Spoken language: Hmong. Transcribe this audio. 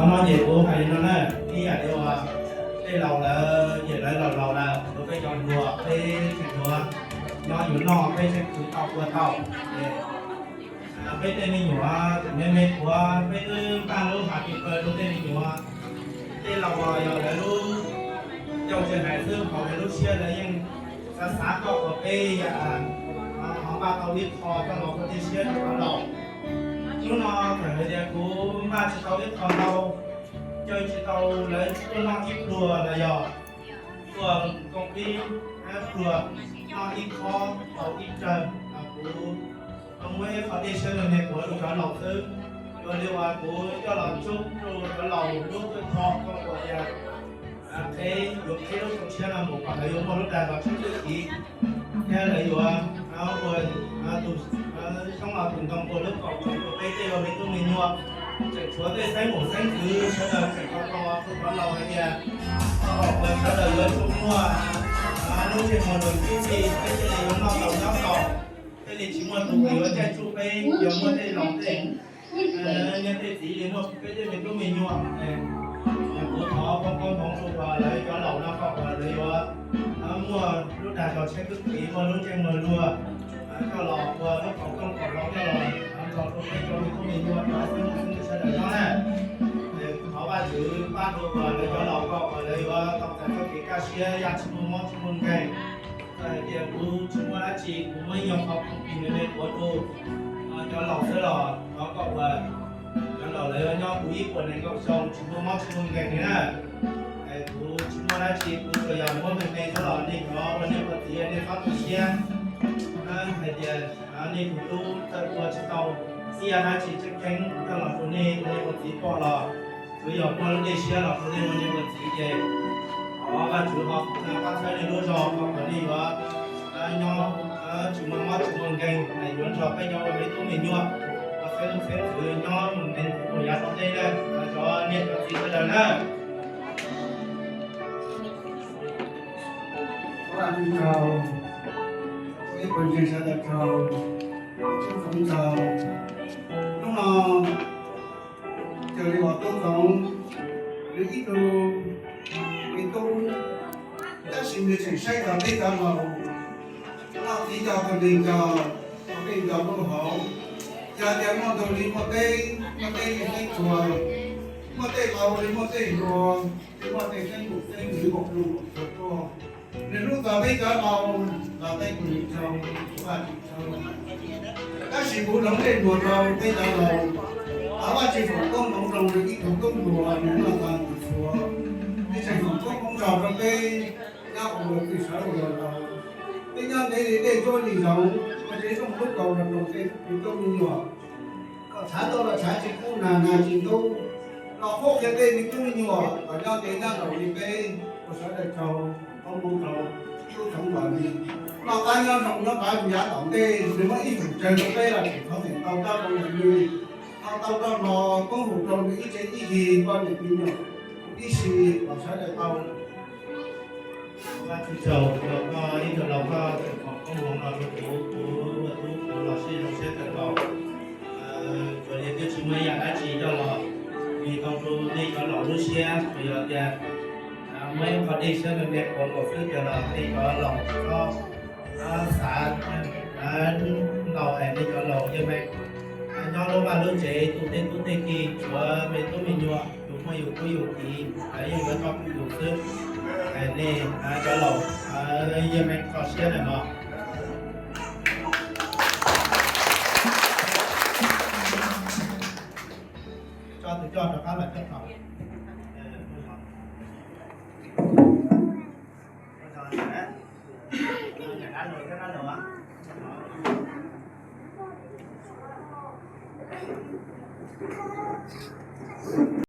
No ces kuv hais li no na, ib yam li uas tej laus lawv ces lawv laus laus lawm, kuv peb cov hluas peb tseem yuav nyob yuav noj, peb tseem khwv tau ua tau. Peb tej me nyuam me me kuv peb twb npaj lub hav pis paws rau tej me nyuam. Tej laus yog lawv lub ncauj tsis hais xwb, hauv lub siab lawv yeej xav xav koj kom peb yam ho npaj tau ib qho coj los ua tej siab rau cov laus. Hnub no txawm hais tias kuv npaj tsis tau ib qho ntau, caw tsis tau lawv tuaj noj ib pluag los yog tuaj koom ib pluag noj ib qho tau ib tsawg, kuv muab ib qho dej siab me me kuv rau cov laus xwb. Ua li uas kuv coj los tsub rau cov laus lub tuaj tho koj uas tias qheb yuav qheb lub xyoo tshiab no mus kom lawv yuav muaj lub dag zog tsheb twb kiv thiab lawv yuav ua tus xyoob los tus ntoo ua lub kaum rau peb tej me tub me nyuam. Tseem tshuav tej xeeb mus xeeb ntxwv sawv daws tseem ko ko rau cov laus hais tias ua sawv daws yuav tsum muaj lub ntsej muag rau tib si, peb thiaj li yuav noj tau nyob tau, thiaj li tsis muaj tus uas yuav caij tsuj peb, yuav muaj tej laus tej niam tej txiv li muaj peb tej me tub me nyuam. Kuv thov poob koob hmoov rau lawv cov laus no kom uas lawv yuav muaj lub dag zog tsheb twb kiv, muaj lub ntsej muag luag coj los ua lub kaum rooj kaum loo coj los nrog rau peb cov me tub me nyuam cov xeeb ntxwv sawv daws nyob na. Thov Vajtswv pab rau uas lawv cov laus kom uas lawv yuav tau txais txoj kev kaj siab yam tsis muaj mob tsis muaj nkeeg. Txawm hais tias kuv tsis muaj dab tsi, kuv muaj ib nyuag qhov khoom tis me me quav rau cov laus xwb los thov kom uas cov laus lawv yuav nyob kuv ib puas nees nkaum xyoo tsis muaj mob tsis muaj nkeeg li na. Kuv tsis muaj dab tsi, kuv tsuas yog muab me me xwb los nej cov ua niam ua txiv nej txhob tu siab hais tias nej tus tub txawj ua tsis tau ib yam dab tsi tseem ceeb coj los rau nej ua niam ua txiv pom los tsuas yog muaj lub dej siab los rau nej ua niam ua txiv ces thov Vajtswv ho pab txhawb nej lub zog kom kom nej yuav nyob tsis muaj mob tsis muaj nkeeg, yuav nrog peb cov ua me tub me nyuam ua xeeb leej xeeb ntxwv nyob mus ntev mus yav tom ntej na, cov niam cov txiv sawv daws na. Ua ib puas ntseeg sawv daws tsaug, tub Txoov tsaug. Hnub no raws li uas tub Txoov nws ib tug me tub, tab sis nws tseem saib txog peb cov laus, noj txiv cog tus neeg cog, tus neeg cog lub hauv. Yog tias muaj ntug li muaj teb, muaj teb li teb tsuag, muaj tej laus li muaj tej hluas, muaj tej xeeb mus xeeb ntxwv mus pluj mus tsuag tuaj. Nws hlub txog peb cov laus los peb kuj nws tsaug, Vajtswv tsaug. Tab sis kuv hloov ntsej muag rau peb cov laus, thov Vajtswv foom koob hmoov rau nws ib tug tub hluas nws noj tag nws txhuav. Nws tseem foom koob hmoov nrog rau peb nyob ua luag twj sawv ua luag laus. Peb nyob ntev li dej ntsuab li zoov, ua tsev rooj hlub kaus los rau tej me tub me nyuam. Kom tshav ntuj los tshav tsis kub, nag nag tsis ntub, los qhuab qhia tej me tub me nyuam kom nyob ntev nyob laus li peb ua sawv daws tsaug, koob hmoov rau tub Txoov Vam Lis. Noj qab nyob zoo nyob pab yav tom ntej, nws muab ib feem tsawg rau peb los tseem thov txim tau rau nws, thov tau rau hlo koob hmoov rau nws ib tsev ib hlis, poj niam me nyuam ib si los sawv daws tau. Vajtswv tsaug rau koj ib tug laus koj tseem foom koob hmoov no rau kuv, kuv ua tub kuv los sib zoo siab kawg nkaus. Tsuas yog twb tsis muaj ib yam dab tsi coj los vim tau rau nej cov laus lub siab, tsuas yog tias muaj ib qho dej siab me me quav nkaus xwb ces los nej cov laus txhob xav ntau es nej cov laus yeej meem nyob lub vaj lub tsev tu tej tub tej ki, tshuav me tub me nyuam yus muaj yus tub yus kiv lawv yeej yuav tso pub yus xwb. Nej cov laus yeej meem tso siab ntawm no. Tso tus coj rov qab los coj tau.